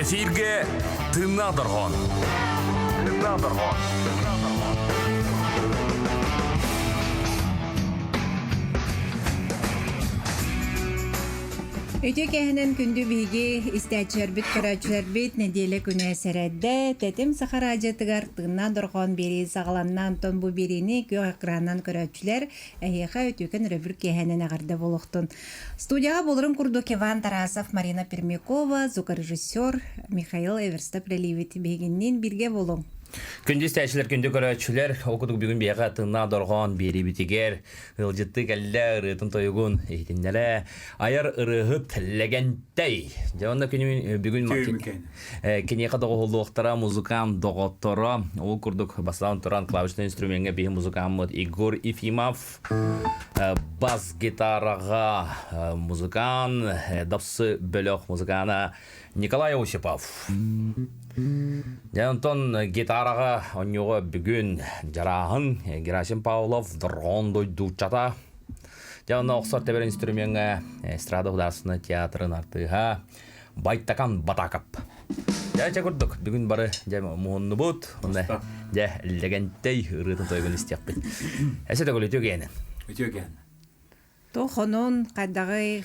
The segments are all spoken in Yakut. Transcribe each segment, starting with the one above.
Эфирге тыыннаах дорҕоон. Тыыннаах дорҕоон. Үтүө кэһинэн күндү биһиги истээччилэрбит, көрөөччүлэрбит нэдиэлэ күнэ сэрэддэ. Тэтим Саха радиотыгар тыыннаах дорҕоон биэрии саҕаланна. Онтон бу биэриини күөх экранынан көрөөччүлэр эһиэхэ үтүөкэн өрөбүл киэһэнэн эҕэрдэ буолуохтун. Студияҕа буоларын курдук Иван Тарасов, Марина Пермякова, звукорежиссер Михаил Эверстов үлэлиибит. Биһигинниин бииргэ буолуҥ. Күндү истээччилэр, күндү көрөөччүлэр, ол курдук бүгүн биһиэхэ тыыннаах дорҕоон биэриибитигэр ыалдьыттыы кэллэ ырыатын-тойугун иһитиннэрэ айар ырыаһыт Лэгэнтэй. Дьэ онно күнү бүгүн киниэхэ доҕуһуллуохтара музыкант доҕотторо. Ол курдук бастаан туран клавишный инструмеҥҥа биһи музыкаммыт Егор Ефимов, бас гитараҕа музыкант, дапсы бөлөх музыкана Николай Осипов. Дьэ онтон гитараҕа онньуга бүгүн Дьарааһын Герасим Павлов Дорҕоон дойдууччата. Дьэ онно охсор тэбэр инструмеҥҥа эстрада художественнай театрын артыыһа Байтакан Батакап. Дьэ чэ курдук бүгүн бары дьэ муһуннубут. Онно дьэ Лэгэнтэй ырыатын тойугун истиэхпит. Эсэ төгүл үтүө гиэнин. Үтүө гиэн. Тохонун хайдаҕый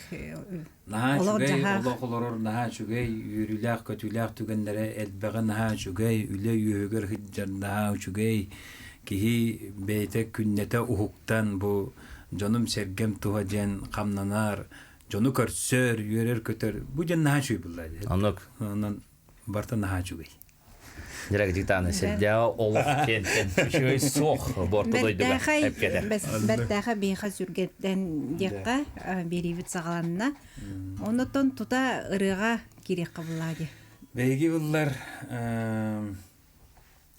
Наһаа үчүгэй, олох олорор наһаа үчүгэй, үөрүүлээх, көтүүлээх түгэннэрэ элбэҕи наһаа үчүгэй, үлэ үөһүгэр сылдьар наһаа үчүгэй. Киһи бэйэтэ күннэтэ уһуктан бу дьонум-сэргэм туһа диэн хамнанар, дьону көрсөр, үөрэр-көтөр. Бу диэн наһаа үчүгэй буолла. Оннук. Онон барыта наһаа үчүгэй. Директитаны сирдээ олох кентен үчүгэй суох борто дойдуга эпкетер. Бэртээхэй биһиэхэ сүргэттэн диэххэ биэриибит саҕаланна. Оннуттан тута ырыаҕа киириэххэ буллаа дии. Биһиги буллар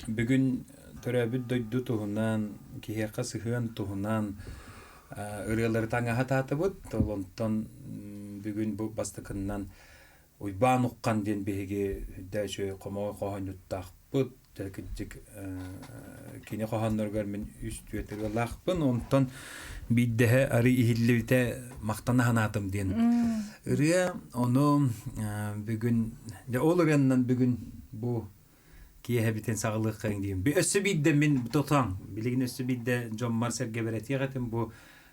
бүгүн төрөөбүт дойду туһунан, киһиэхэ сыһыан туһунан ырыалары таҥаһа таатыбыт. Онтон бүгүн бу бастакыннан Уйбаан Уххан диэн биһиги үрдээчү хомоҕой хоһоонньуттаахпыт. Кырдьык кини хоһоонноругар мин үс түөрт ырыалаахпын. Онтон биирдэһэ арый иһиллибитэ махтана санаатым диэн ырыа. Ону бүгүн дьэ ол ырыаннан бүгүн бу киэһэбитин саҕалыаххайыҥ диим. Өссө биирдэ мин тотоҥ, билигин өссө биирдэ дьоммор сэргэбэр этиэх этим бу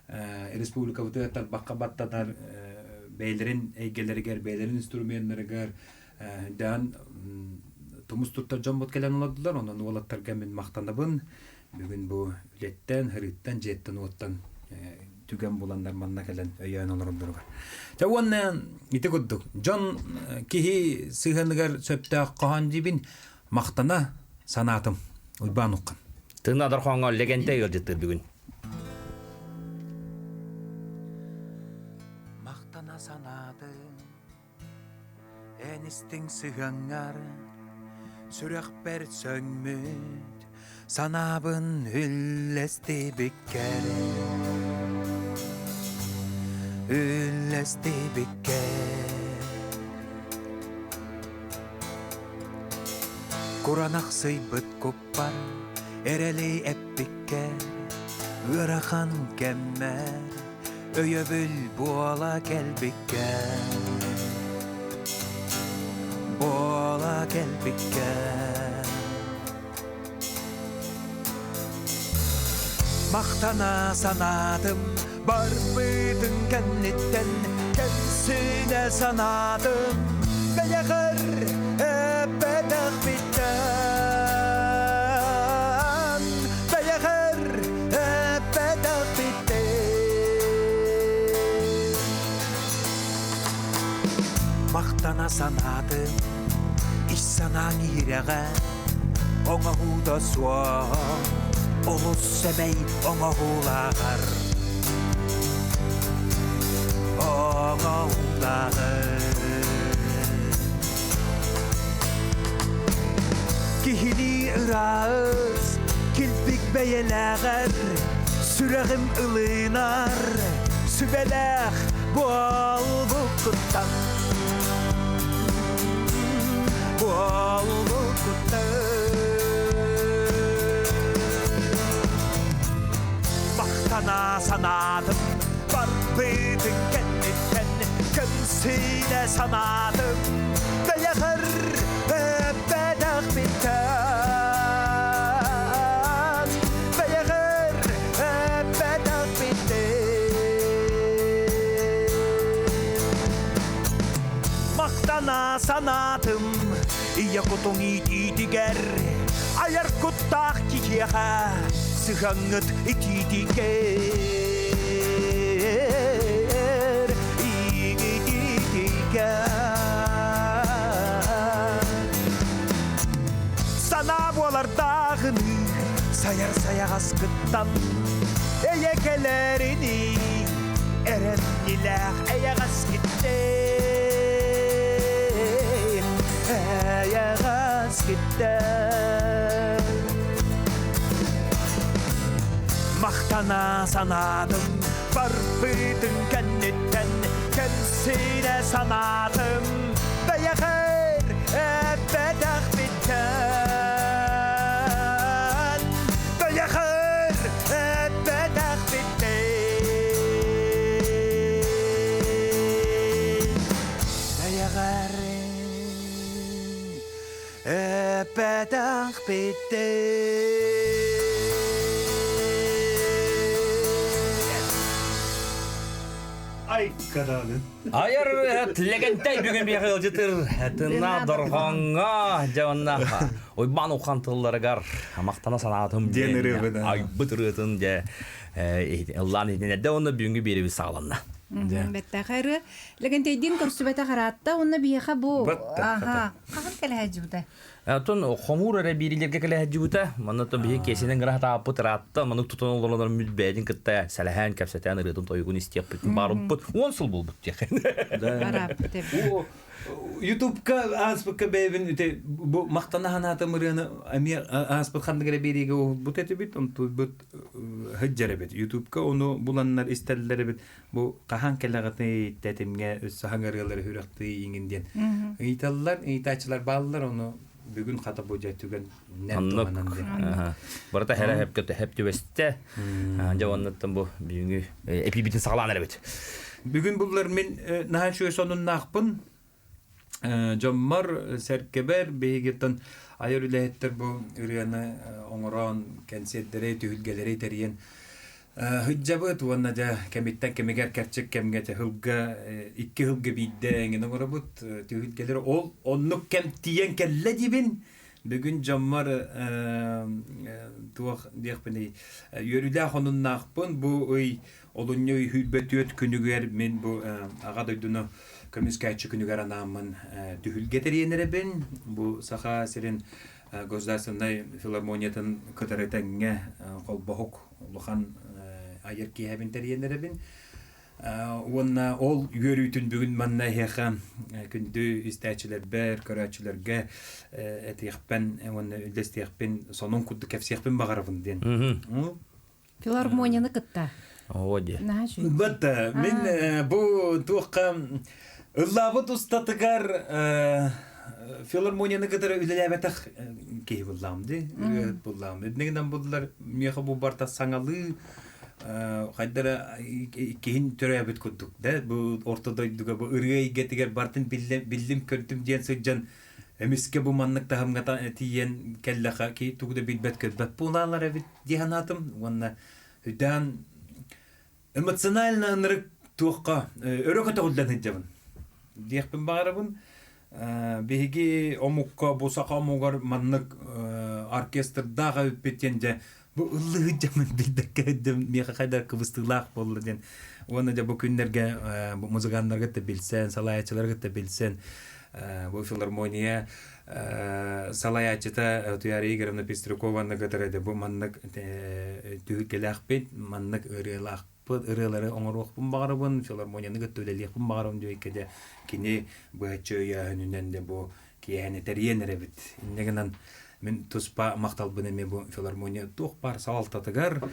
республикабытыгар тарбахха баттанар бэйэлэрин эйгэлэригэр, бэйэлэрин инструменнарыгар даан тумус туттар дьоммут кэлэн олордулар. Онон уолаттарга мин махтанабын. Бүгүн бу үлэттэн, һырыыттан, дьиэттэн-уоттан түгэн буланнар манна кэлэн өйөөн олороллоругар. Дьэ уонна ити курдук дьон киһи сыһыаныгар сөптөөх хоһоон диибин махтана санаатым Уйбаан Уххан. Тыына дорхооҥҥо Лэгэнтэй ыалдьыттыыр бүгүн. Махтана санаатым эн истиҥ сыһыаҥҥар сүрэхпэр сөҥмүт санаабын үллэстибиккэр үллэстибиккэр Куранахсыйбыт куппар эрэли эппиккэр ыарахан кэммэр өйөбүл буола кэлбиккэ буола кэлбиккэ Махтана санаатым барбытын кэнниттэн кэмсинэ санаатым бэйэҕэр эппэтэхпиттэн бэйэҕэр Махтана санаатым, ис санааҥ иһирэҕэ, оҥоһуута суох, олус сэмэй оҥоһуулааҕар. Оҥоһуулааҕар. Киһилии ыраас, килбик бэйэлээҕэр сүрэҕим ылынар, сүбэлээх буолбуккуттан. Буолбуккуттан. Махтана санаатым, барбытын кэнниттэн көмсүйэ санаатым, бэйэҕэр. Махтана санаатым ийэ кутуҥ иитиитигэр айар куттаах киһиэхэ сыһыаҥҥыт итиитигэр иитиитигэр Санаа буолардааҕыныы сайар сайаҕаскыттан эйэ кэлэринии эрэмньилээх эйэҕэскиттэн эйэҕэскиттэн Махтана санаатым барбытын кэнниттэн кэмсинэ санаатым бэйэҕэр эппэтэхпиттэн бэйэҕэр эппэтэхпиттэн бэйэҕэр эппэтэхпиттэн Айкадаанын. Айар Лэгэнтэй бүгүн биһиэхэ ыалдьытыр тынна дорҕоҥҥо дьэ онно Уйбаан Уххан тылларыгар махтана санаатым диэн ырыабын айбыт ырыатын дьэ ыллаан иһитиннэрдэ уонна бүгүҥҥү биэрэбит саҕаланна. Бэттээхэй ырыа. Лэгэнтэйдиин көрсүбэтэх ыраатта уонна биһиэхэ бу аха хаһан кэлэһэ Оттон хомуур эрэ биирилэргэ кэлэһдьибитэ. Манна то биһи киэсинэн гыра хатааппыт ыраатта, маннык тутан олорон мүт бэйэтин кытта сэлэһээн, кэпсэтэн ырыатын тойугун истиэхпит баарыппыт. 10 сыл буолбут диэх. Барааппыт эбит. Ютубка ааспыкка бэйэбин үтэ бу махтана санаатым ырыаны эмиэ ааспыт ханнык эрэ биэриигэ уһулбут этибит, онтуйбут сылдьар эбит. Ютубка ону буланнар истэллэр эбит. Бу хаһан кэлэҕитий тэтимҥэ өссө хаҥырыалары сүрэхтии иҥин диэн ыйыталлар, ыйытааччылар бааллар, ону бүгүн хата бу дьэ түгэн Оннук. Барыта хара хэпкэ хэп түбэстэ. Дьэ оннуттан бу бүгүҥҥү эпиибитин саҕалаан эрэбит. Бүгүн буллар мин наһаа үчүгэй сонуннаахпын. Дьоммор, сэргэбэр биһигиттэн айар үлэһиттэр бу ырыаны оҥорон, кэнсиэрдэри, түһүлгэлэри тэрийэн Сылдьабыт уонна дьэ кэмиттэн кэмигэр кэрчик кэмҥэ дьэ сылга икки сылга биирдэ эҥин оҥоробут түһүлгэлэри ол оннук кэм тиийэн кэллэ диибин бүгүн дьоммор туох диэхпиний үөрүүлээх онуннаахпын бу ый олунньу ый 24 күнүгэр мин бу аҕа дойдуну көмүскээччи күнүгэр анааммын түһүлгэ тэрийэн эрэбин бу Саха сирин государственнай филармониятын кытары тэҥҥэ холбоһук улахан айар киэһэбин тэрийэн эрэбин. Уонна ол үөрүүтүн бүгүн манна эһиэхэ күндү истээччилэрбэр, көрөөччүлэргэ этиэхпин уонна үллэстиэхпин, сонун курдук кэпсиэхпин баҕарабын диэн. Филармонияны кытта. Оо дии. Наһаа үчүгэй. Бат мин бу туохха ыллаабыт устатыгар филармонияны кытары үлэлээбэтэх киһи буллаам дии, ырыаһыт буллаам. Иннигинэн буллар миэхэ бу барта саҥалыы хайдара иккиһин төрөөбүт курдук да бу орто дойдуга бу ырыа эйгэтигэр бартын биллим көрдүм диэн сылдьан эмискэ бу маннык таһымҥа тиийэн кэллэхэ ки тугу да билбэт көрбөт буолаалар эбит дии санаатым уонна өйдөөн эмоционально ынырык туохха өрө көтөҕүллэн сылдьабын диэхпин баҕарабын. Биһиги омукка бу саха омугар маннык оркестрдаах эбиппит диэн дьэ бу ыллыы дьамын билбэккэ миэхэ хайдар кыбыстыылаах буолла диэн уонна дьэ бу күннэргэ бу музыканнарга да билсэн салайааччыларга да билсэн бу филармония салайааччыта Туяра Игоревна Пестрякова кытары бу маннык түһүлгэлээхпит маннык ырыалаахпыт ырыалары оҥоруохпун баҕарабын филармонияны кытта үлэлиэхпин баҕарабын диэккэ дьэ кини быһаччы өйөөһүнүнэн де бу киэһэни тэрийэн эрэбит инньэ гынан мин туспа махталбын эмиэ бу филармония туох баар салалтатыгар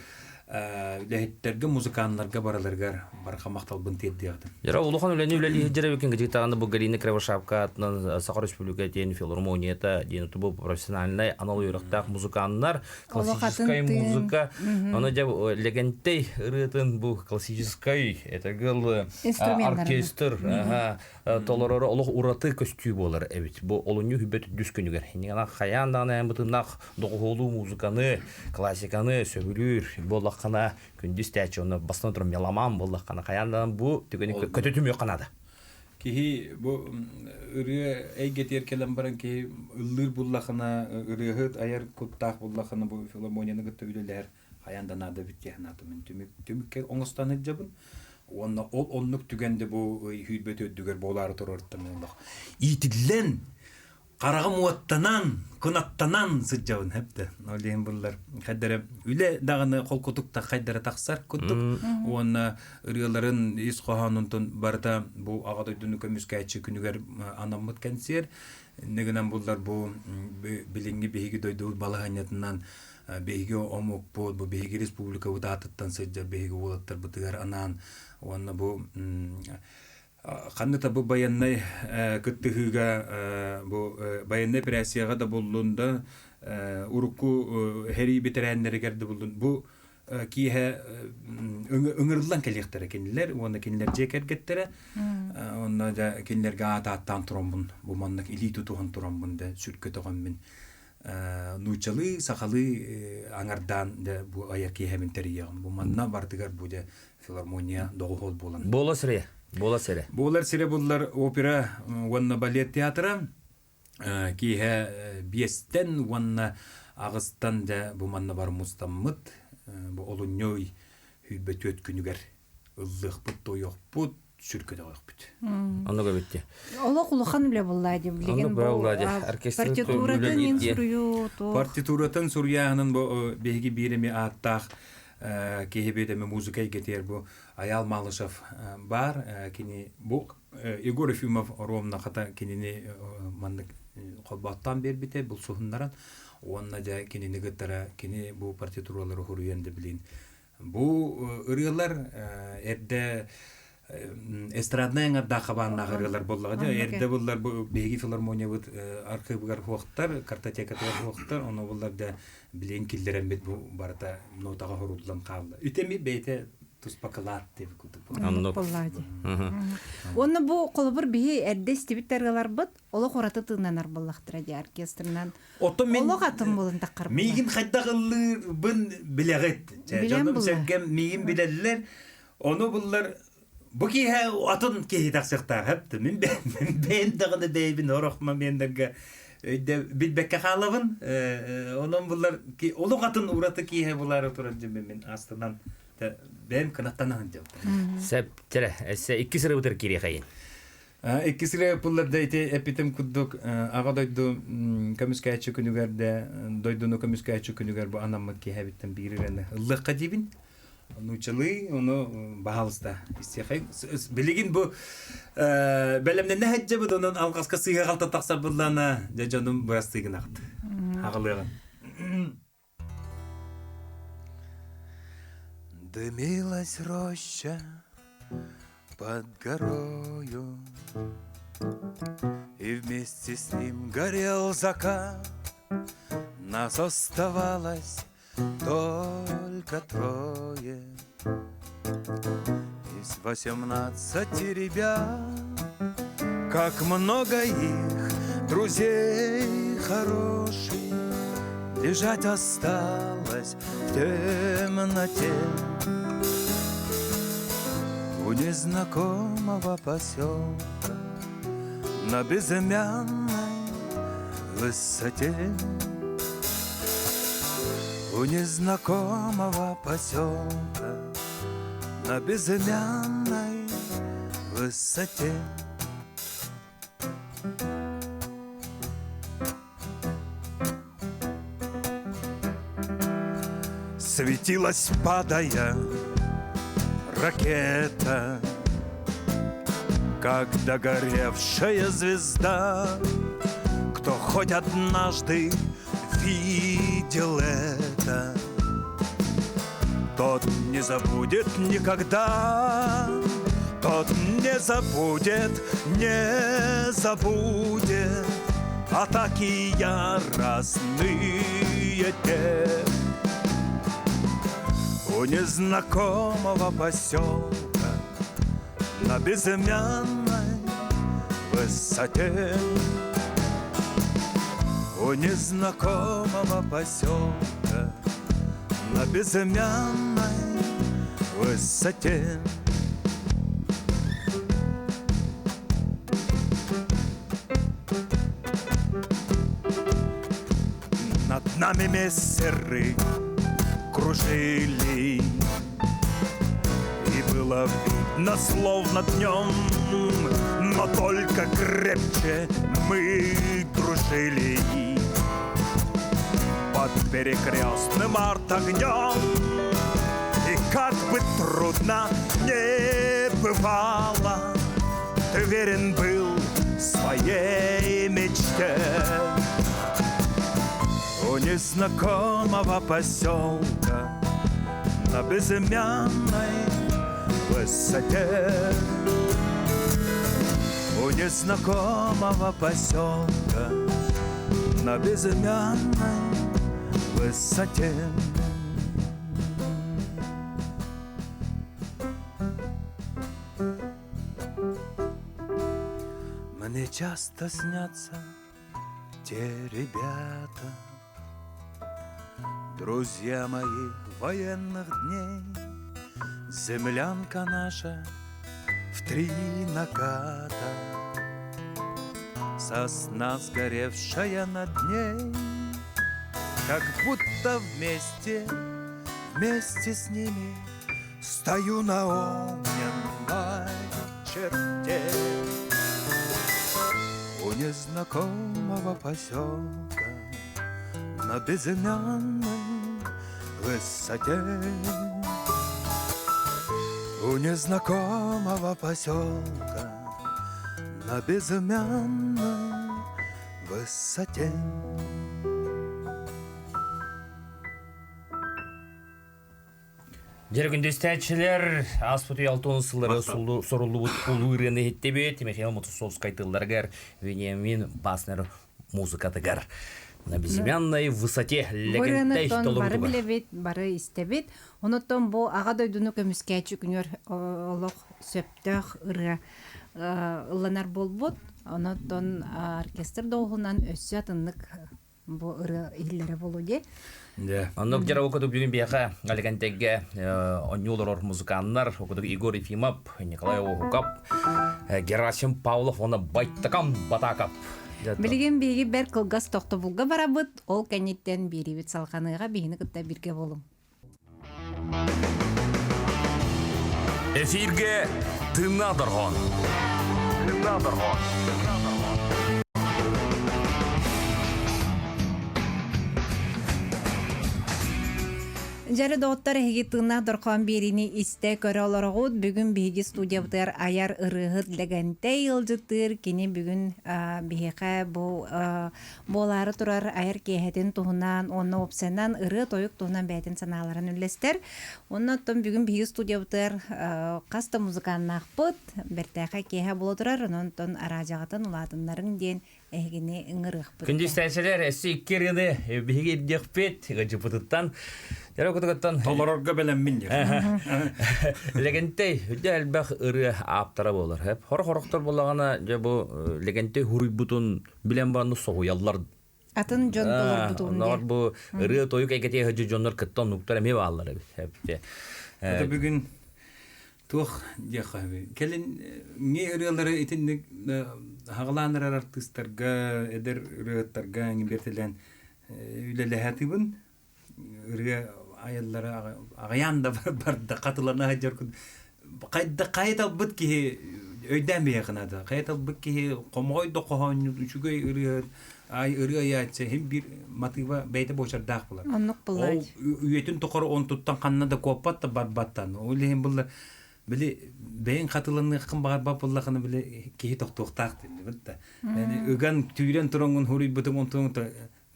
үлэһиттэргэ музыканнарга барыларыгар барҕа махталбын тиэрдиэҕитим. Дьара улахан үлэни үлэлии сылдьар эбиккин кытыытаҕына бу Галина Кривошапка атынан Саха Республикатын филармонията диэн бу профессиональнай анал үөрэхтээх музыканнар классическай музыка ону дьэ Лэгэнтэй ырыатын бу классическай это гыл оркестр толороро олох ураты көстүү буолар эбит. Бу олунньу хүбэт үс күнүгэр. Иннигана хайаан даҕаны бытыннах доҕуһуолуу музыканы, классиканы сөбүлүүр буоллаххына күндүс тээчи онно бастан туран меломан буоллаххына хайаан даҕаны бу түгэни көтөтүмүөххэ наада. Киһи бу ырыа эйгэтигэр кэлэн баран киһи ыллыыр буллахына, ырыаһыт айар куттаах буллахына бу филармонияны кытта үлэлэһэр хайаан да наада эбит диэн санаатым. Мин түмүк түмүккэ оҥостон сылдьабын. Уонна ол оннук түгэн де бу сүүрбэт үрдүгэр буолаары турарыттан олох иитиллэн хараҕым уоттанан, кынаттанан сылдьабын хэптэ. Ол иһин буллар хайдара үлэ даҕаны холкутук та хайдара тахсар курдук уонна ырыаларын ис хоһоонунтун барыта бу аҕа дойдуну көмүскээччи күнүгэр анаммыт кэнсиэр. Иннэ гынан буллар бу билиҥҥи биһиги дойдубут балаһыанньатынан биһиги омукпут, бу биһиги республикабыт аатыттан сылдьар биһиги уолаттарбытыгар анаан уонна бу Ханна да бу байыаннай кыттыһыыга бу байыаннай операцияҕа да буллун да урукку сэрии бэтэрээннэригэр да буллун бу киэһэ ыҥырыллан кэлиэхтэрэ кинилэр уонна кинилэр дьиэ кэргэттэрэ онно дьэ кинилэргэ аат ааттаан тураммын бу маннык илии тутуһан тураммын да сүркэ көтөҕөммүн нууччалыы сахалыы аҥардаан дьэ бу айар киэһэбин тэрийиэҕим бу манна барытыгар бу дьэ филармония доҕуһуол буолан. Буола сирэ. Буола сирэ. Буолар сирэ буллар опера уонна балет театра киэһэ биэстэн уонна аҕыстан дьэ бу манна бар мустаммыт бу олунньу ый 24 күнүгэр ыллыахпыт тойохпут сүркөтөҕөхпүт. Оннук эбитти. Олох улахан үлэ булла дим. Билигин бу партитуратын суруйуу Партитуратын суруйааһынын бу биһиги биир эми ааттаах киһи эми музыка эйгэтигэр бу Аял Малышев баар. Кини бу Егор Ефимов оруомна хата кинини маннык холбооттоон биэрбитэ булсуһуннаран уонна дьэ кинини кыттара кини бу партитуралары хуруйан да билин Бу ырыалар эрдэ эстраднай аҥардаах хабааннаах ырыалар буоллаҕа дьэ эрдэ буллар бу биһиги филармониябыт архыыбыгар хуохтар картотекатыгар хуохтар ону буллар да билигин киллэрэммит бу барыта нотаҕа хоруллан хаалла үтэми бэйэтэ туспа кылаат диэбит курдук Оннук. Уонна бу холобур биһи эрдэ истибит ырыаларбыт олох ураты тыыннанар буоллахтара дии оркестрынан. Оттон мин Олох атын буолан таххар миигин хайдах ыллыырбын билэҕит. Дьонум сэргэм миигин билэллэр. Ону буллар бу киһи атын киһи тахсыахтаах эптэ. Мин бэйэм даҕаны бэйэбин орох моменнарга билбэккэ хаалабын. Онон буллар олох атын ураты киһи булаары турар дьиммин мин астынан бэйэм кынаттанан дьабын. Сеп, тере, эссе икки сырыбытыр кириэхэйин. Иккис ырыа да ити эппитим курдук аҕа дойду көмүскээччи күнүгэр да дойдуну көмүскээччи күнүгэр бу анаммыт киэһэбиттэн биир ырыаны ыллыахха диибин. Нууччалыы ону баһаалыста истиэхэй. Билигин бу бэлэмнэнэ сылдьабыт онон алҕаска сыыһа-халта тахсар буоллаҕына дьэ дьонум бырастыы гынаҕыт. Аҕалыаҕын. Дымилась роща под горою, И вместе с ним горел закат. Нас оставалось только трое. Из 18 ребят, как много их, друзей хороших, Лежать осталось в темноте. У незнакомого поселка На безымянной высоте. У незнакомого поселка На безымянной высоте. Светилась, падая, ракета, Как догоревшая звезда. Кто хоть однажды видел это, Тот не забудет никогда, Тот не забудет, не забудет Атаки яростные те. У незнакомого поселка На безымянной высоте У незнакомого поселка На безымянной высоте. Над нами мессеры кружили. И было видно, словно днем, но только крепче мы дружили. Под перекрестным арт-огнем И как бы трудно не бывало, Ты верен был своей мечте. У незнакомого поселка На безымянной высоте У незнакомого поселка На безымянной высоте. Мне часто снятся те ребята, Друзья мои военных дней, Землянка наша в три наката, Сосна, сгоревшая над ней, Как будто вместе, вместе с ними Стою на огненной черте. У незнакомого поселка На безымянной высоте. У незнакомого поселка На безымянной высоте. Дьэ күндүстээччилэр ааспыт үйэ алтын сыллары суруллубут улуу ырыаны иһиттибит Михаил Мотусовскай тылларыгар Вениамин Баснер музыкатыгар на безымянной высоте лэгэнтэй бары билэбит, бары истэбит. Онуттан бу аҕа дойдуну көмүскээччи күнүөр олох сөптөөх ырыа ылланар буолбут. Онуттан оркестр доҕуһунан өссө атыннык бу ырыа иһиллэрэ буолуо дии. Оннук дьара окутук бүгүн биэхэ Аликантегге онньуу олорор музыканнар окутук Егор Ефимов, Николай Оһукап, Герасим Павлов уонна Байтакам Батакап. Билигин биһиги бэр кылгас тохтобулга барабыт, ол кэнниттэн биэрибит салҕаныыга биһини кытта бирге болуҥ. Эфирге тыыннаах дорҕоон. Тыыннаах дорҕоон. Дьэрэ доҕоттор эһиги тыыннаах дорҕоон биэриини истэ көрө олороҕут. Бүгүн биһиги студиябытыгар айар ырыаһыт Лэгэнтэй ыалдьыттыыр. Кини бүгүн биһиэхэ бу Буолаары турар айар киэһэтин туһунан уонна уопсайынан ырыа-тойук туһунан бэйэтин санааларын үллэстэр. Уонна оттон бүгүн биһиги студиябытыгар хас да музыканнаахпыт, бэртээхэй киэһэ буола турар, онон оттон араадьаҕытын улаатыннарыҥ диэн эһигини ыҥырыахпыт. Күндү истээччилэр, өссө икки ырыаны биһиги ирдиэхпит, ыалдьыппытыттан. Дьэ, кутугуттан Толорорго бэлэммин диэн. Лэгэнтэй үрдэ элбэх ырыа ааптара буолар. Хор-хорохтор буоллаҕына, дьэ бу Лэгэнтэй хуруйбутун билэн баран соһуйаллар. Атын дьон толорбутун Онноор бу ырыа тойук эйгэтиэ сылдьар дьоннор кытта оннуктар эмиэ бааллар эбит. Это бүгүн туох диэххэ кэлин не ырыалары итинник хаҕалаан эрэр артыыстарга, эдэр ырыаһыттарга бэртэлээн үлэлэһэтибин ырыа айаллара аҕыйаан да барда хатылана сылдьар хайа талбыт киһи өйдөөн биһиэхэ наада хайа талбыт киһи хомоҕой да хоһоонньут үчүгэй ырыа ай ырыа айааччы иһин биир матыыба бэйэтэ буочардаах булар оннук ол үйэтин тухары онтуттан ханна да куоппат да барбаттан ол иһин булла били бэйэҥ хатыланыаххын баҕарбат буоллаххына били киһи тохтуохтаах диэн да ыган түүрэн туроҥҥун хуруйбутуҥ онтуҥ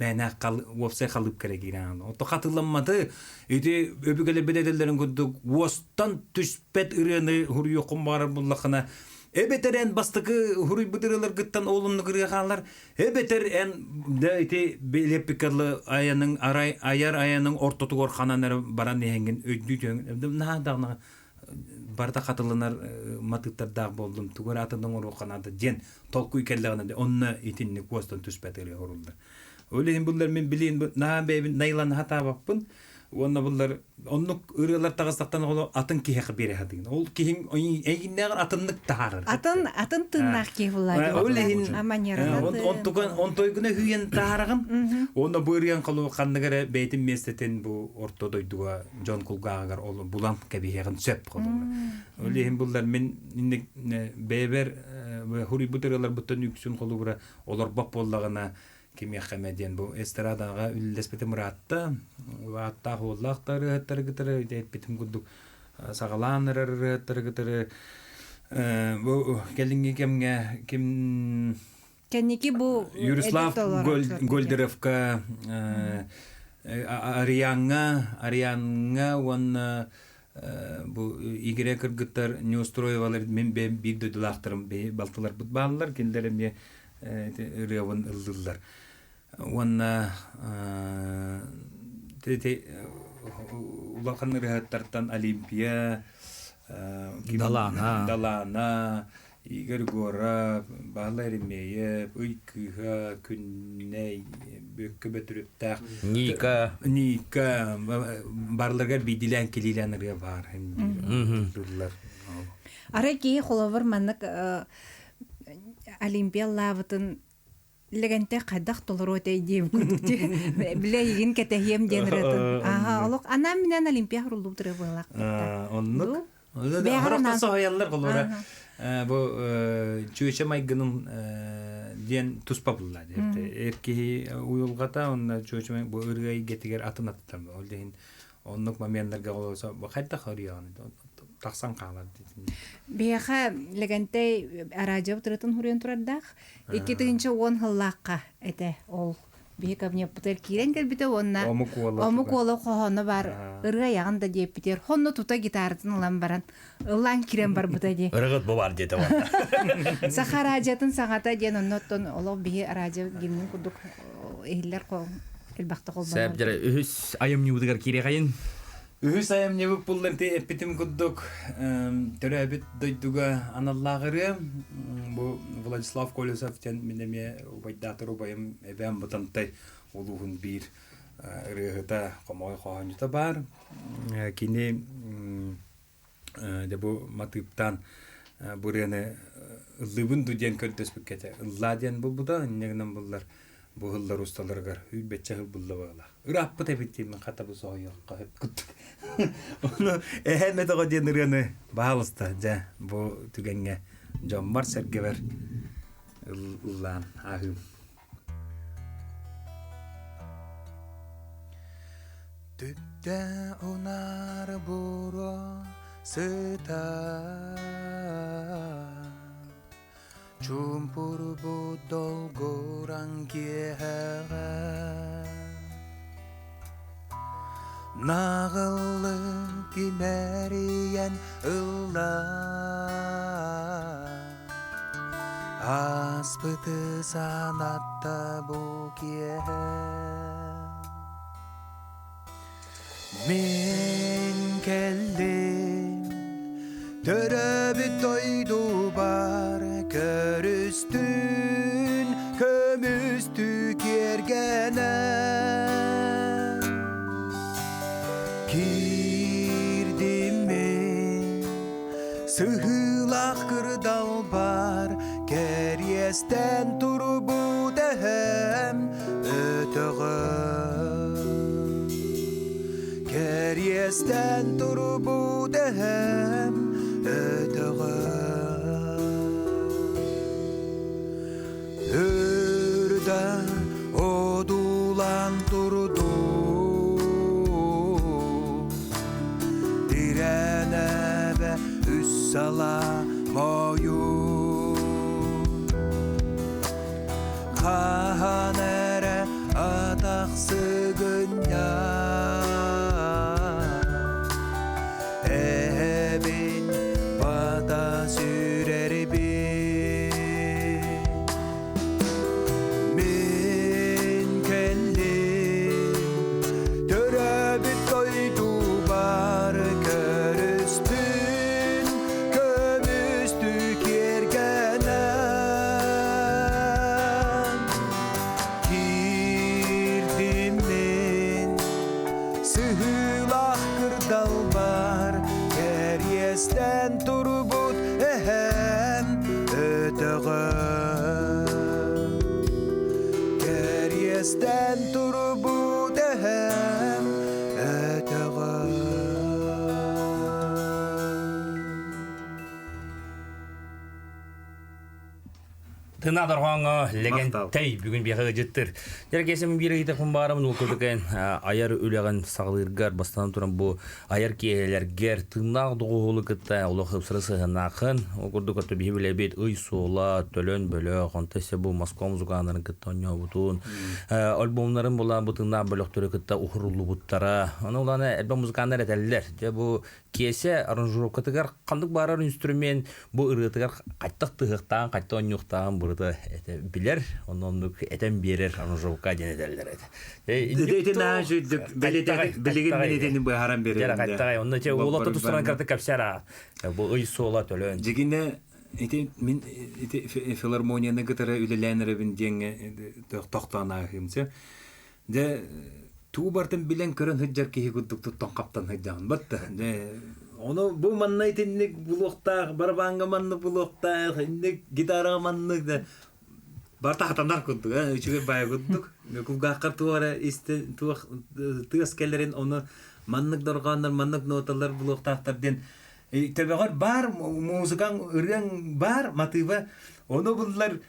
мээнэ уопсай халыып кэрэ киирэн Ото хатыламматы ити өбүгэлэрбит этэллэрин курдук уостан түспэт ырыаны хуруйуоххун баҕарар буллаххына эбэтэр эн бастакы хуруйбут ырыаларгыттан ол оннук ырыа хаалар эбэтэр эн да ити билеппиккаллы айаның арай айар айаның ортотугар ханан эрэ баран иһэҥҥин өйдүү түһэҥ наһаа даҕаны барыта хатыланар матыыптардаах буоллум тугу эрэ атын оҥоруохха наада диэн толкуй кэллэҕинэ онно итинник уостан түспэт ырыа оһоруллар. Ол иһин буллар мин билиин наһаа бэйэбин найлана сатаабаппын. Уонна буллар оннук ырыалар таҕыстахтан оҕоло атын киһиэхэ биэрэ сатыгын. Ол киһиҥ эйигиннээҕэр атыннык таһаарар. Атын атын тыыннаах киһи булла. Ол иһин онтуган онтойгуна хүйен таһаарагын. Уонна бу ырыан холу ханнык эрэ бэйтин миэстэтин бу орто дойдуга дьон кулгааҕыгар ол булан кэбиһиэҕин сөп холура. Ол иһин буллар мин инник бэйэбэр хуруйбут ырыаларбыттан үксүн холубура олорбот буоллаҕына кимиэхэ эмэ диэн бу эстрадаҕа үллэспитим ыраатта. Ааттаах уоллаах да ырыаһыттары кытары эппитим курдук саҕалаан эрэр ырыаһыттары кытары бу кэлиҥҥи кэмҥэ ким Кэнники бу Юрислав Гольдеровка Ариаҥҥа Ариаҥҥа уонна бу игирэ кыргыттар Неустроевалар мин биир дойдулаахтарым балтыларбыт бааллар кинилэр эмиэ ырыабын ыллыыллар. Уонна улахан ырыаһыттартан Олимпия, Далаана, Далаана, Игорь Гора, Баһылай Еремеев, Ый Кыыһа, Күннэй, Бүөккэ Бөтүрүптээх, Ника, Ника барыларыгар биирдиилээн килиилээн ырыа баар. Ыллар. Арай киһи холобур маннык Олимпия лаабытын Лэгэнтэй хайдах толоруо этэй диэм курдук билэ эйигин кэтэһиэм диэн ырыатын. Аха, олох анаан минээн Олимпия хуруллубут ырыа буоллах. Оннук. Хорохто соһуйаллар холура бу чүөчэ майгынын диэн туспа булла. Эр киһи уйулҕата онно чүөчэ бу ырыа эйгэтигэр атын аттар. Ол иһин оннук моменнарга олорсо хайдах ырыаҕын тахсан хаалар. Биһиэхэ Лэгэнтэй араадьыйа ырыатын хуруйан турардаах. 2010 сыллаахха этэ ол биһи кабинеппытыгар киирэн кэлбитэ уонна омук уола омук уола хоһооно бар ырыа айаҕын да диэппитигэр хонно тута гитаратын ылан баран ыллаан киирэн барбыта дии. Ырыгыт бу бар диэтэ уонна. Саха араадьыйатын саҥата диэн онно оттон олох биһи араадьыйа гимнин курдук иһиллэр элбэхтэ холбонор. Сэп дьэ үһүс айымньыбытыгар киириэхэйин. Үһүс айымньыбыт буллар ти эппитим курдук төрөөбүт дойдуга аналлаах ырыа. Бу Владислав Колесов диэн мин эмиэ убайдаатар убайым эбээм Бытантай улууһун биир ырыаһыта, хомоҕой хоһоонньута баар. Кини дьэ бу матыыптаан бу ырыаны ыллыыбын дуу диэн көрдөспүккэ этэ. Ыллаа диэн булбута, инньэ гынан буллар бу ыһыллар усталарыгар үүрбэччэ ыһыл булла быһыылаах. Ырааппыт эбит диэн хата бу соһуйуохха сөп курдук. Ону эһээм өтөҕө диэн ырыаны баһаалыста дьэ бу түгэҥҥэ дьоммор-сэргэбэр ыллаан ааһыым. Түптэ унаар буруо сытар Чуумпурбут долгураҥ киэһэҕэ Наҕыллык имэрийэн ылла Ааспыты санатта бу киэһэ Мин кэллим төрөөбүт дойдубар көрүстүн көмүстүү киэргэнэ Киирдим мин сыһыылаах кырдалбар кэриэстэн турбут эһэм өтөҕө Кэриэстэн турбут эһэм өтөҕө Үрдэ одуулаан турду Тирэнэбэ үс салаа мойун Хаһан эрэ атах сыгынньах Эһэбин Өтөҕө Кэриэстэн турбут эһэм өтөҕө Тына дорҕооҥҥо Лэгэнтэй бүгүн биэхэ ыдьыттыр. Дьэргэсим биир ыйытыкпын баарым нуукудукэн айар үлэҕин саҕалыыргар бастан туран бу айар киэһэлэргэр тыыннаах доҕуһуолу кытта олох ыпсары сыһыаннааххын. Ол курдук өттө биһи билэбит ый суола, төлөн бөлөх, онто өссө бу Москва музыканнарын кытта оонньообутун, альбомнарын була бу тыыннаах бөлөхтөрү кытта уһуруллубуттара. Ону улаана элбэх музыканнар этэллэр. Дьэ бу Киэсэ аранжировкатыгар ханнык баарар инструмент бу ырыатыгар хайтах тыһыахтаан, хайтах онньуохтаан бырыта этэ билэр, онно оннук этэн биэрэр аранжировка диэн этэллэр этэ. Ити наһаа үчүгдүк билигин мин итини быһааран биэрэрим. Хайтаҕай, онно че уола тустаран карты кэпсээр аа. Бу ый суола төлөөн. Дьигинэ ити мин ити филармонияны кытары үлэлээн эрэбин диэҥҥэ тохтоон ааһыым. Дьэ, тугу барытын билэн-көрөн сылдьар киһи курдук туттан-хаптан сылдьаҕын батта. Дьэ, ону бу манна итинник булуохтаах, барабааҥҥа маннык булуохтаах, инник гитараҕа маннык да барыта хатанар курдук, э, үчүгэй баайа курдук. Кулгааххар туох эрэ истэ туох тыас кэлэрин ону маннык дорҕооннор, маннык ноталар булуохтаахтар диэн төбөҕөр баар музыкаҥ, ырыаҥ баар матыыба ону буллар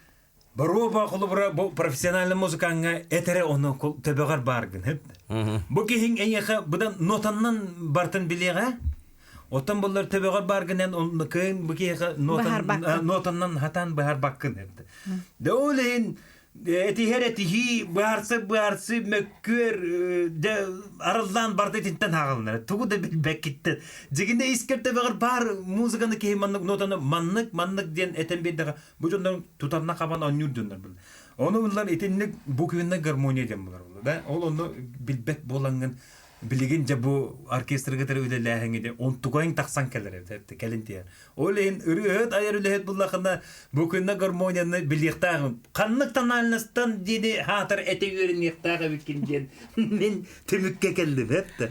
Боруоба холобура бу профессиональный музыкаҥҥа этэрэ ону төбөҕөр бааргын хөп. Бу киһиҥ эйиэхэ быдан нотаннан бартын билиэҕэ. Оттон буллар төбөҕөр бааргынан онну кыын бу киһиэхэ нотаннан хатаан быһарбаккын. Дэ ол иһин этиһэр этиһии, быһаарсы быһаарсы мөккүөр дэ арыллаан барда итинтэн хаалынар. Тугу да билбэккиттэн. Дьигинэ искэр төбөҕөр баар музыканы киһи маннык нотаны маннык маннык диэн этэн биэрдэҕэ Бу дьоннор тутанна хабан оонньуур дьоннор был. Ону буллар итинник буквенная гармония диэн булар да. Ол онно билбэт буолаҥҥын билигин дьэ бу оркестрга кытары үлэлээһиҥи де онтугайын тахсан кэлэр эбит кэлин тиэр. Ол иһин ырыаһыт айар үлэһит буллахына буквенная гармонияны билиэхтээх ханнык тональностан диэни хаатар этэ үөрэниэхтээх эбиккин диэн мин түмүккэ кэллим эптэ.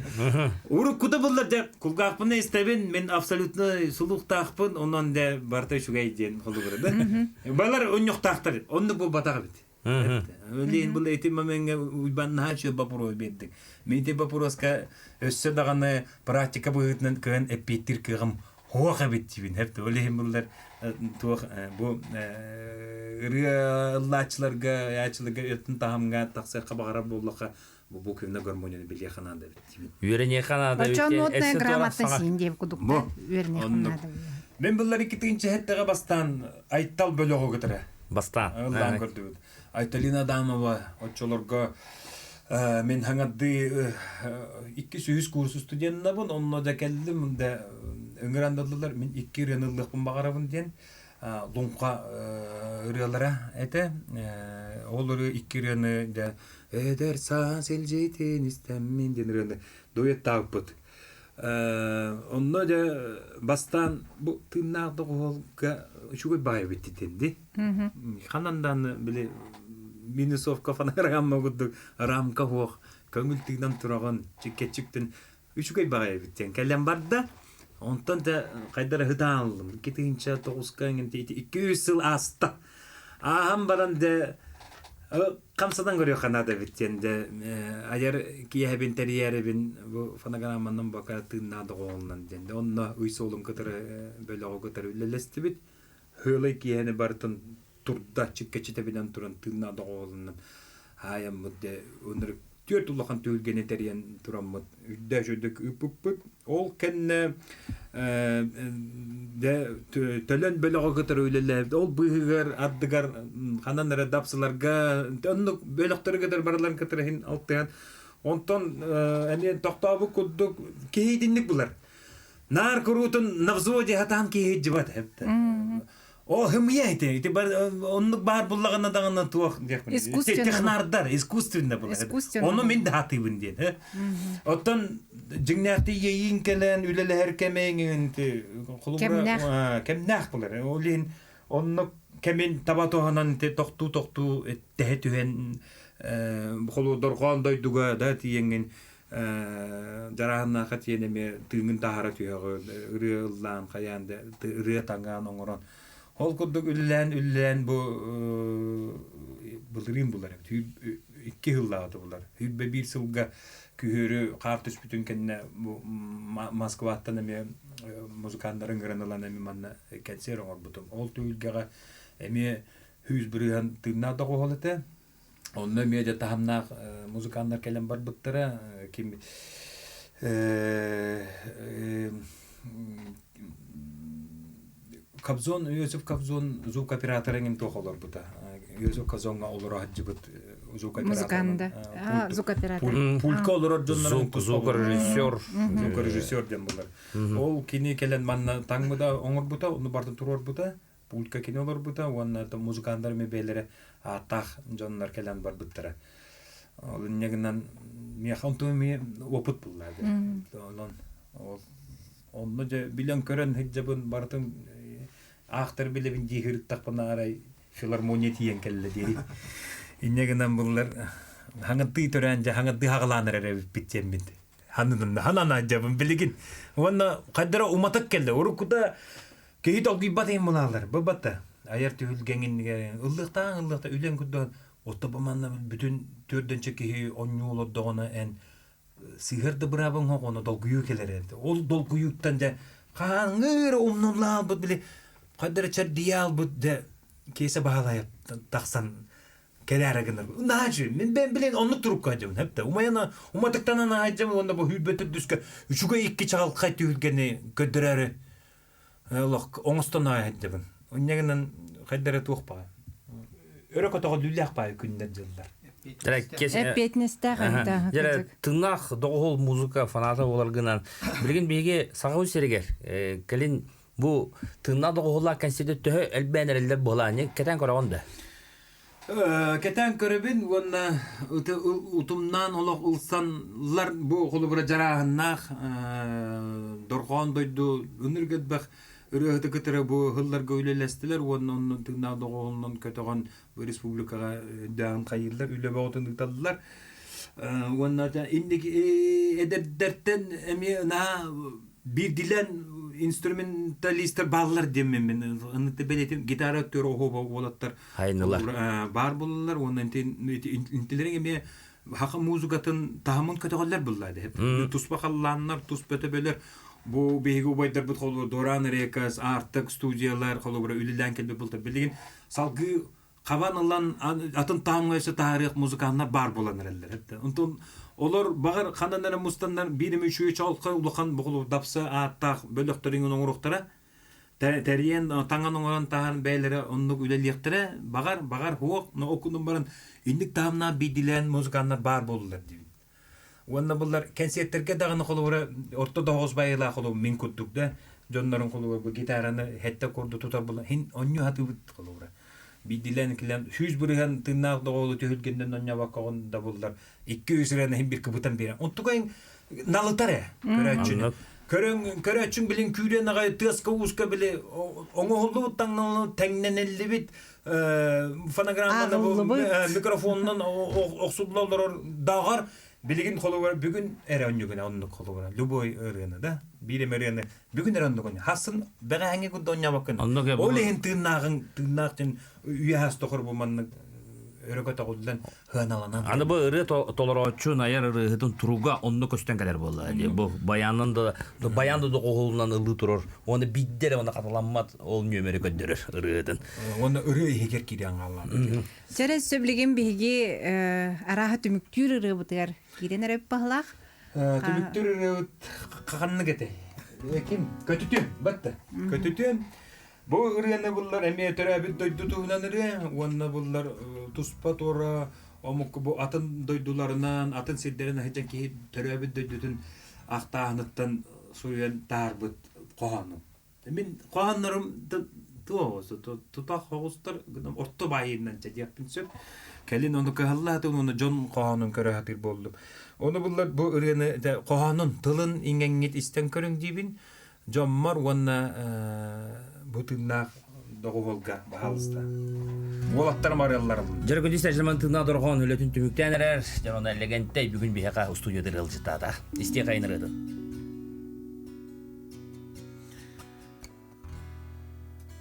Уруккута буллар дьэ кулгаахпын истэбин мин абсолютно сулуктаахпын онон дэ барыта үчүгэй диэн холобура да. Балар унньуктаахтар оннук буолбатах эбит. Лин бұл эти моментҥа Уйбан наһаа үчүгэй вопрос биэрдик. Мин ити вопроска өссө даҕаны практика быһыытынан кыһан эппиэттиир кыаҕым Хуох эбит диибин хэп ол иһин буллар туох бу ырыа ыллааччыларга айааччыларга өттүн таһымҥа тахсыахха баҕарар буоллахха бу бу күннэ гармонияны билиэххэ наада эбит диибин. Үөрэниэххэ наада эбит. Оччоон нотная грамота син диэбит кудукта үөрэниэххэ наада. Мен буллар икки тыынча бастаан Айтал бөлөҕү кытары. Бастаан. Ыллаан көрдүбүт. Айталина Адамова оччолорго мин хаҥардыы 2-3 курс студеннабын, онно да кэллим да ыҥыран ыллылар, мин икки ырыаны ыллыахпын баҕарабын диэн луҥха ырыалара этэ. Ол ырыа икки ырыаны дьэ «Эдэр саас илдьитин истэммин» диэн ырыаны дуэттаабыппыт. Онно дьэ бастаан бу тыыннаах доҕуһуолга үчүгэй баай эбит дии. Ханан дааны били минусовка фонограмма курдук рамка суох көҥүл тыынан тураҕын чиккэччиктэн үчүгэй баҕайы эбит диэн кэлэн барда. Онтон да хайдара ытаан ыллым. 2009-ка 200 сыл ааста. Ааһан баран дэ хамсатан көрүөххэ наада эбит диэн дэ айар киэһэбин тэрийээрибин бу фонограмманан бака тыыннаах доҕоҕунан диэн дэ онно ый суолун кытары бөлөҕү кытары үлэлэстибит. Һыалай киэһэни барытын турда чиккэччитэбинэн туран тыыннаах доҕоҕунан хаайаммыт дэ ынырык түөрт улахан түһүлгэни тэрийэн тураммыт үрдээх үрдүк ыыппыппыт. Ол кэннэ дэ төлөн бөлөҕө кытары үлэлээбит. Ол быыһыгар ардыгар ханан эрэ дапсыларга оннук бөлөхтөрү кытары барыларын кытары иһин алтыһан онтон эмиэ тохтообут курдук киһи итинник булар. Наар куруутун на взводе хатаан киһи дьыбат О, хымыйа ити. Ити бар оннук баар буллаҕына даҕаны туох диэхпин. Технардар искусственно була. Ону мин да хатыыбын диэн. Оттон дьиҥнээхтии иэйиин кэлэн үлэлэһэр кэмэҥин холобура кэмнээх булар. Ол иһин оннук кэмин таба туһанан тохтуу-тохтуу тэһэ түһэн холу дорҕоон дойдуга да тиийэҥҥин дьарааһыннаахха тиийэн эмиэ тыыҥҥын таһаара түһэҕин ырыа ыллаан хайаан да ырыа таҥаан оҥорон. Ол курдук үлэлээн үлэлээн бу былырыын булар эбит. Икки сыллааҕыта булар. 21 сылга күһүөрү хаар түспүтүн кэннэ бу Москваттан эмиэ музыканнарын ыҥыран ылан эмиэ манна кэнсиэр оҥорбутум. Ол түһүлгэҕэ эмиэ 100% тыыннаах доҕуһуол этэ. Онно эмиэ дьэ таһымнаах музыканнар кэлэн барбыттара. Ким Кобзон, Иосиф Кобзон звукооператор эҥин туох олорбута. Иосиф Кобзоҥҥа олоро сылдьыбыт звукооператор. Звукооператор. Пультка олорор дьоннорун Звукорежиссер. Звукорежиссер диэн булар. Ол кини кэлэн манна таҥмыта оҥорбута, ону бартын туруорбута. Пультка кини олорбута уонна музыканнар эмиэ бэйэлэрэ ааттаах дьоннор кэлэн барбыттара. Ол инньэ гынан миэхэ онтум эмиэ опыт булла. Онон ол онно дьэ билэн-көрөн сылдьабын барытын аахтар билэбин дии сырыттахпына арай филармония тиийэн кэллэ диэри. Инньэ гынан буллар хаҥаттыы төрөөн дьэ хаҥаттыы хаҕалаан эрэр эбиппит диэммит. Ханнынан ханан дьабын билигин. Уонна хайдара уматык кэллэ. Уруккута Киһи долгуйбат иһин булааллар. Бу-батта айар түһүлгэҥ иннигэр ыллыахтаах ыллыахта үлэҥ курдук отто бу манна бүтүн төрдөнчө киһи онньуу олордоҕуна эн сыыһар да быраабыҥ суох уонна долгуйуу кэлэр эбит. Ол долгуйууттан дьэ хаһааҥҥы эрэ умнуллаалбыт били хайда эрэ чэрдийэ албыт дьэ Киэсэ Баһылайап тахсан кэлээрэ гынар. Наһаа Мин бэйэм билэн оннук турукка дьабын хэптэ. Умайана уматыктанан аһайдьам уонна бу хүүрбэ төрдүскэ үчүгэй икки чаҕылхай түһүлгэни көрдөрөөрү Олох оҥостон аайдыбын. Инньэ гынан хайда эрэ туох баҕа. Өрө көтөҕүллүүлээх баайы күннэр дьыллар. Эппиэтинэстээх эбит Дьэ, тыыннаах доҕуһул музыка фаната буоларгынан билигин биһиги Саха сиригэр кэлин бу тыыннаах доҕуһуллаах кэнсиэрдэр төһө элбээн эрэллэр буолаанньы кэтээн көрөҕүн да? Кэтээн көрөбүн уонна утумнаан олох ылсанлар бу холобура дьарааһыннаах дорҕоон дойду ынырык элбэх ырыаһыты кытары бу ыһылларга үлэлэстилэр уонна оннун тыыннаах доҕоһунан көтөҕөн бу республикаҕа дөҕүн хайыыллар үлэ бөҕөтүн ыыталлар уонна инники эдэрдэртэн эмиэ наһаа биирдилэн инструменталистар бааллар диэммин мин ыныты бэлиэтим гитара өттүгэр оһуоба уолаттар Хайнылар. Баар булаллар уонна интилериҥ эмиэ хаха музыкатын таһымын көтөҕөллөр булла туспа халлааннар, туспа төбөлөр бу биһиги убайдарбыт холобура Доран Рекас, Артек студиялар холобура үлэлээн кэлбит бултар билигин салгыы хабан ылан атын таһымҥа өссө таһаарыах музыканнар баар буолан эрэллэр. Онтон олор баҕар ханан эрэ мустаннар биир эмэ үчүгэй чаҕылхай улахан бугулу дапса ааттаах бөлөхтөрүн оҥоруохтара тэрийэн таҥан оҥорон таһан бэйэлэрэ оннук үлэлиэхтэрэ баҕар баҕар суох но окунун баран инник таһымнаах биирдиилээн музыканнар баар буоллулар диибин уонна буллар кэнсиэртэргэ даҕаны холобура орто доҕос байылаах холобур мин курдук да дьоннорун холобура бу гитараны хэттэ курдук тутар була хин онньу хатыыбыт холобура биирдиилээн килэн 100% тыыннаах доҕолу түһүлгэннэн онньообоккоҕун да буллар 200 ырыаны иһин бир кыбытан биэрэн онтукайын налытар ээ көрөөччүнү көрөҥ көрөөччүҥ билин күүрэн аҕай тыаска ууска били оҥоһуллубут таҥналлыбыт тэҥнэниллибит фонограмманы микрофонунан охсулла олорор даҕар билигин холобура бүгүн эрэ онньугуна оннук холобура любой ырыаны да биир эмэ ырыаны бүгүн эрэ оннук хасын бэҕэһээҥҥи курдук онньообоккун ол иһин тыыннааҕыҥ тыыннаах дьон үйэ хас тохор бу маннык өрө көтөҕүллэн сыаналанан Аны бу ырыа толорооччу айар ырыаһытын туруга онно көстөн кэлэр буолла. Бу баянын да баян да доҕуһулунан ылыы турар. Уонна биирдэ эрэ уонна хатыламмат ол нүөмэри көрдөрөр ырыатын. Уонна ырыа иһигэр киирэн хааллаабыт. Чэрэ сөбүлэгин биһиги арааһа түмүктүүр ырыабытыгар киирэн эрэ баһылаах. Түмүктүүр ырыабыт ханнык этэй? Ким? Көтүтүөн, батта. Көтүтүөн. Бу ырыаны буллар эмиэ төрөөбүт дойду туһунан ырыа уонна буллар туспа туора омук бу атын дойдуларынан, атын сирдэрин сылдьан киһи төрөөбүт дойдутун ахтааһыныттан суруйан таһаарбыт хоһоонум. Мин хоһооннорум туох тутах хоҕустар орто баайыынан чэ диэхпин сөп. Кэлин ону кыһаллаатым уонна дьон хоһоонун көрө сатыыр буоллум. Ону буллар бу ырыаны хоһоонун тылын иҥэҥҥит истэн көрүҥ диибин. Дьоммор уонна бу тыыннаах доҕуһуолга баһаалыста. Уолаттарым арыалларым. Дьэ күндү сержант тыыннаах дорҕоон үлэтин түмүктээн эрэр. Дьон онно Лэгэнтэй бүгүн биһиэхэ устудьуйа ыалдьыттаата. Истиэх айын ырыатын.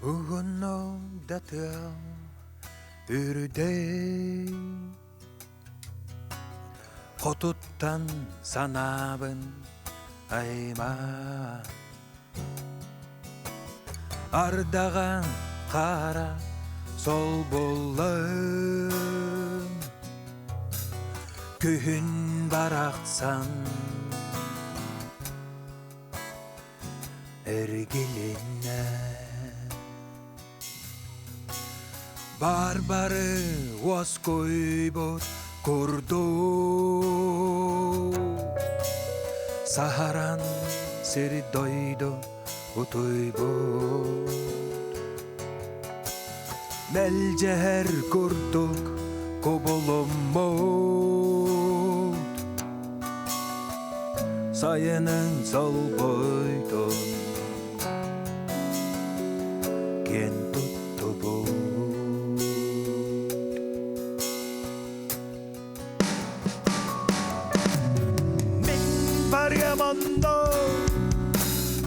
Уһуннук да тыал үрдэй Хотуттан санаабын аймаан Ардаҕан хара солбуллан Күһүн барахсан эргилиннэ Барбары уоскуйбут курдук Саһаран сири дойду утуйбут Мэлдьэһэр курдук кубулуммут Сайынын солбуйтун киэн туттубут Мин барыам онно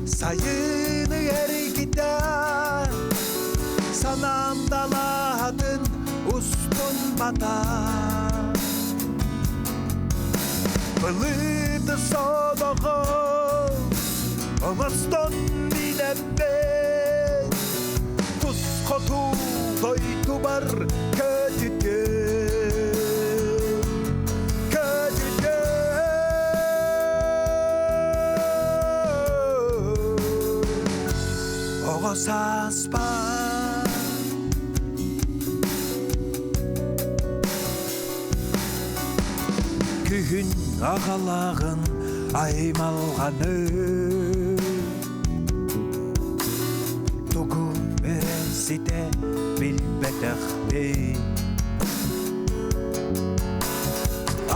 сайыны эргитэ санаам далаһатын устун бата Былыты содоҕо оҥостон билэбин тус хоту дойдубар көтүтүм көтүтүм Оҕо сааспар Күһүн аҕалааҕын аймалҕаны Тугу эрэ ситэ билбэтэхпин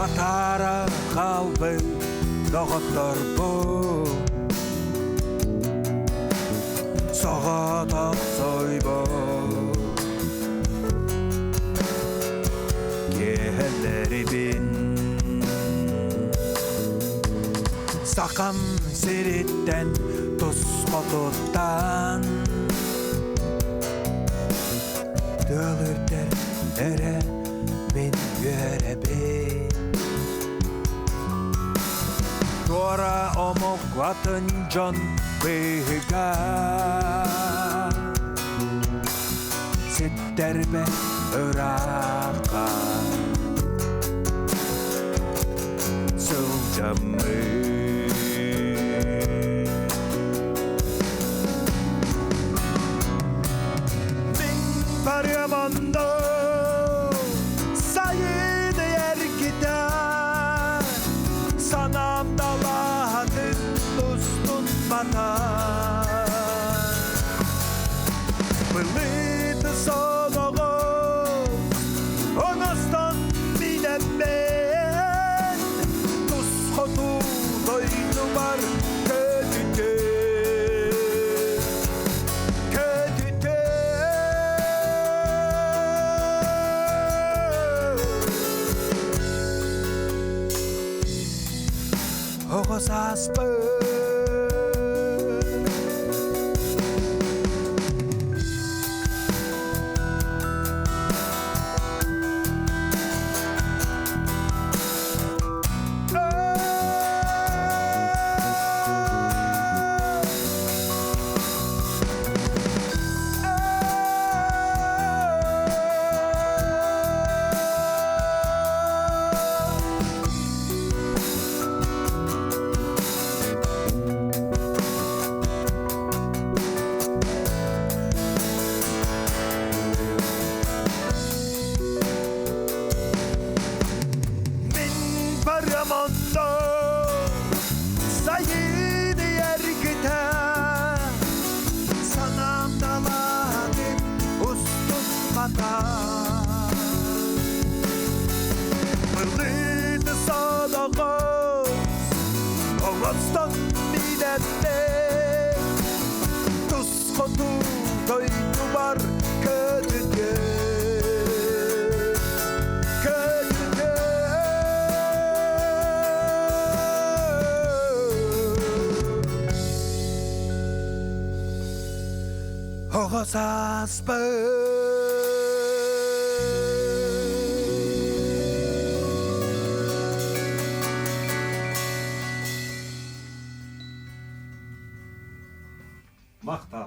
Атаара хаалбыт доҕотторбун Соҕотох сойбот Киэһэлэрибин Сахам сириттэн тус хотуттан Тыал үрдэр эрэ мин үөрэбин Туора омук атын дьон быыһыгар Ситтэрбэ ыраахха сылдьаммын Мин барыам онно сайын эргитэ санаам далаһатын устун батар Былыты солоҕо оҥостон билэммин тус хоту дойдубар көтүтэ көтүтэ Оҕо сааспын Оҕо сааспын. Махтал.